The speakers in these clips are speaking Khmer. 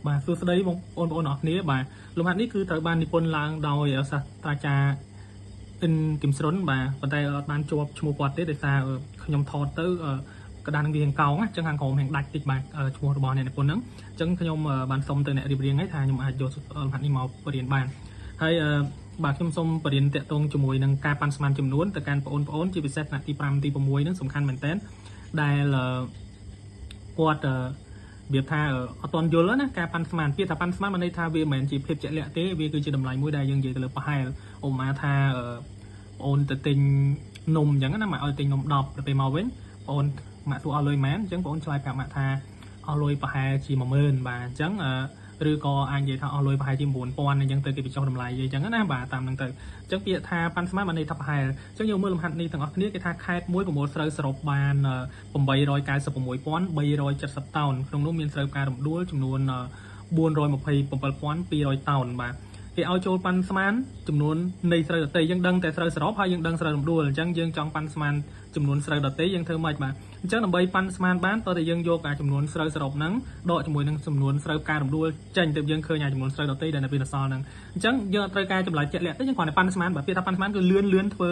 បាទសួស្តីបងប្អូនបងប្អូនអរគ្នាបាទលំហាត់នេះគឺត្រូវបាននិពន្ធឡើងដោយសាស្ត្រាចារ្យអិនគឹមស្រុនបាទប៉ុន្តែអត់បានជាប់ឈ្មោះគាត់ទេដោយសារខ្ញុំថតទៅក្តារនឹងវារៀងកោងអញ្ចឹងខាងក្រោមរៀងដាច់តិចបាទឈ្មោះរបស់អ្នកនិពន្ធហ្នឹងអញ្ចឹងខ្ញុំបានសុំទៅអ្នករៀបរៀងឲ្យថាខ្ញុំអាចយកលំហាត់នេះមកបរៀនបានហើយបាទខ្ញុំសូមបរៀនតាក់ទងជាមួយនឹងការប៉ាន់ស្មានចំនួនទៅកាន់បងប្អូនជាពិសេសថ្នាក់ទី5ទី6ហ្នឹងសំខាន់មែនតើដែលគាត់របៀបថាអត់ទាន់យល់ណាការប៉ាន់ស្មានពាក្យថាប៉ាន់ស្មានមានន័យថាវាមិនមែនជាភាពជាក់លាក់ទេវាគឺជាតម្លៃមួយដែលយើងនិយាយទៅលើប្រហែលឧបមាថាបងអូនទៅទិញនំអញ្ចឹងណាមកឲ្យទិញនំ10ដល់ពេលមកវិញបងអូនម៉ាក់សួរអស់លុយម៉ានអញ្ចឹងបងអូនឆ្លើយប្រាប់ម៉ាក់ថាអស់លុយប្រហែលជា10000បាទអញ្ចឹងឬក៏អាចនិយាយថាអស់លុយប្រហែលជា9000អញ្ចឹងទៅគេបញ្ចុះតម្លៃអញ្ចឹងណាបាទតាមហ្នឹងទៅអញ្ចឹងពាក្យថាប៉ាន់ស្មានបានន័យថាប្រហែលអញ្ចឹងយើងមើលលំហាត់នេះទាំងអស់គ្នាគេថាខេត្តមួយប្រមូលស្រូវសរុបបាន896,370តោនក្នុងនោះមានស្រូវផ្ការំដួលចំនួន427,200តោនបាទគេឲ្យចូលប៉ាន់ស្មានចំនួននៃស្រូវដទៃយើងដឹងតែស្រូវសរុបហើយយើងដឹងស្រូវរំដួលអញ្ចឹងយើងចង់ប៉ាន់ស្មានចំនួនស្រូវដទៃយើងធ្វើម៉េចបាទអញ្ចឹងដើម្បីប៉ាន់ស្មានបានតើតែយើងយកអាចំនួនស្រូវសរុបហ្នឹងដកជាមួយនឹងចំនួនស្រូវផ្ការំដួលចេញទៅយើងឃើញអាចំនួនស្រូវដទៃដែលនៅពេលសល់ហ្នឹងអញ្ចឹងយើងអត់ត្រូវការចម្លើយជាក់លាក់ទេយើងគ្រាន់តែប៉ាន់ស្មានបាទពាក្យថាប៉ាន់ស្មានគឺលឿនលឿនធ្វើ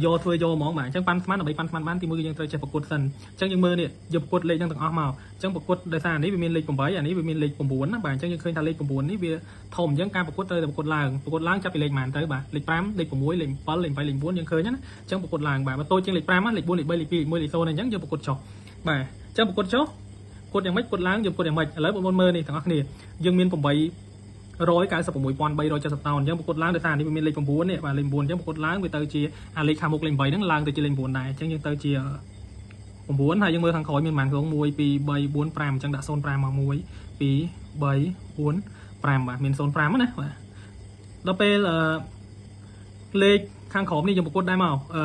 យកធ្វើយកហ្មងបាទអញ្ចឹងប៉ាន់ស្មានដើម្បីប៉ាន់ស្មានបានទីមួយគឺយើងត្រូវចេះប្រកួតសិនអញ្ចឹងយើងមើលនេះយើងប្រកួតលេខហ្នឹងទាំងអស់មកអញ្ចឹងប្រកួតដោយសារអានេះវាមានលេខ8អានេះវាមានលេខ9ណាបាទអញ្ចឹងយើងឃើញថាលេខ9នេះវាធំអញ្ចឹងការប្រកួតត្រូវតែប្រកួតឡើងប្រកួតឡើងចាប់ពីលេខប៉ុន្មានទៅបាទលេខ5លេខ6លេខ7លេខ8លេខ9យើងឃើញណាអញ្ចឹងប្រកួតឡើងបាទបើតូចជាងលេខ5លេខ4លេខ3លេខ2លេខ1លេខ0អញ្ចឹងយើងប្រកួតចុះបាទអញ្ចឹងប្រកួតចុះប្រកួតយ៉ាងម៉េចប្រកួតឡើងយើងប្រកួតយ៉ាងម៉េចឥឡូវបងប្អូនមើលនេះទាំងអស់គ្នាយើងមាន896,370តោនអញ្ចឹងប្រកួតឡើងដោយសារនេះវាមានលេខ9នេះបាទលេខ9អញ្ចឹងប្រកួតឡើងវាទៅជាអាលេខខាងមុខលេខ8ហ្នឹងឡើងទៅជាលេខ9ដែរអញ្ចឹងយើងទៅជា9ហើយយើងមើលខាងក្រោយមានប៉ុន្មានខ្ទង់1 2 3 4 5អញ្ចឹងដាក់05មក1 2 3 4 5បាទមាន05ណាបាទដល់ពេលអឺលេខខាងក្រោមនេះយើងប្រកួតដែរមកអឺ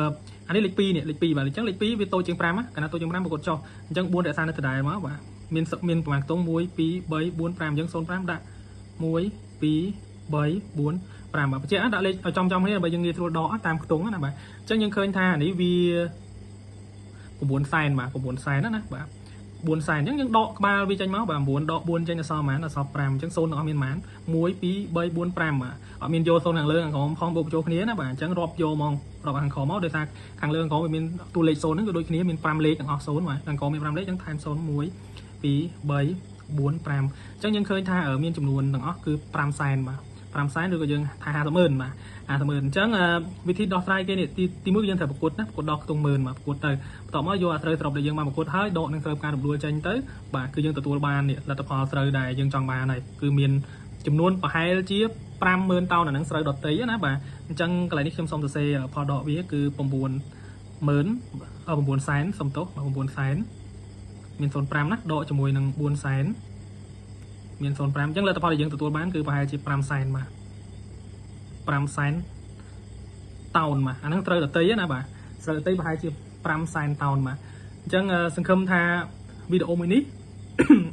អានេះលេខ2នេះលេខ2បាទអញ្ចឹងលេខ2វាតូចជាង5ណាកាលណាតូចជាង5ប្រកួតចុះអញ្ចឹង4រក្សានៅដដែលមកបាទមានមានប្រហែលខ្ទង់1 2 3 4 5អញ្ចឹង05ដាក់1 2 3 4 5បាទបញ្ជាក់ដាក់លេខឲ្យចំចំគ្នាដើម្បីយើងងាយស្រួលដកតាមខ្ទង់ណាបាទអញ្ចឹងយើងឃើញថាអានេះវា9សែនបាទ9សែនណាបាទ4សែនអញ្ចឹងយើងដកក្បាលវាចេញមកបាទ9ដក4ចេញអសល់ប៉ុន្មានអសល់5អញ្ចឹង0ទាំងអស់មានប៉ុន្មាន1 2 3 4 5បាទអត់មានយក0ខាងលើខាងក្រោមផងបូកចូលគ្នាណាបាទអញ្ចឹងរាប់យកមករាប់ខាងក្រោមមកដោយសារខាងលើខាងក្រោមវាមានតួលេខ0ហ្នឹងគឺដូចគ្នាមាន5លេខទាំងអស់0បាទខាងក្រោមមាន5លេខអញ្ចឹងថែម0 1 2 3 4 5អញ្ចឹងយើងឃើញថាមានចំនួនទាំងអស់គឺ5សែនបាទ5សែនឬក៏យើងថា50ម៉ឺនបាទ50ម៉ឺនអញ្ចឹងវិធីដោះស្រាយគេនេះទីទីមួយយើងត្រូវប្រកួតណាប្រកួតដល់ខ្ទង់ម៉ឺនបាទប្រកួតទៅបន្ទាប់មកយកអាស្រូវសរុបដែលយើងបានប្រកួតហើយដកនឹងស្រូវផ្ការរំដួលចេញទៅបាទគឺយើងទទួលបាននេះលទ្ធផលស្រូវដែលយើងចង់បានហើយគឺមានចំនួនប្រហែលជា50000តោនអាហ្នឹងស្រូវដតីណាបាទអញ្ចឹងកន្លែងនេះខ្ញុំសូមសរសេរផលដកវាគឺ9ម៉ឺន9សែនសុំទោស9សែនមាន05ណាដកជាមួយនឹង4សែនមាន05អញ្ចឹងលទ្ធផលដែលយើងទទួលបានគឺប្រហែលជា5សែនបាទ5សែនតោនបាទអាហ្នឹងត្រូវដតីណាបាទស្រូវដតីប្រហែលជា5សែនតោនបាទអញ្ចឹងសង្ឃឹមថាវីដេអូមួយនេះ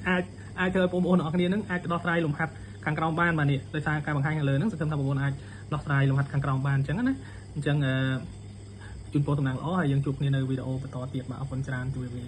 អាចអាចធ្វើឲ្យបងប្អូនទាំងអស់គ្នានឹងអាចដោះស្រាយលំហាត់ខាងក្រោមបានបាទនេះដោយសារការបង្ហាញខាងលើហ្នឹងសង្ឃឹមថាបងប្អូនអាចដោះស្រាយលំហាត់ខាងក្រោមបានអញ្ចឹងណាអញ្ចឹងជូនពរតំណាងល្អហើយយើងជួបគ្នានៅវីដេអូបន្តទៀតបាទអរគុណច្រើនជួយវា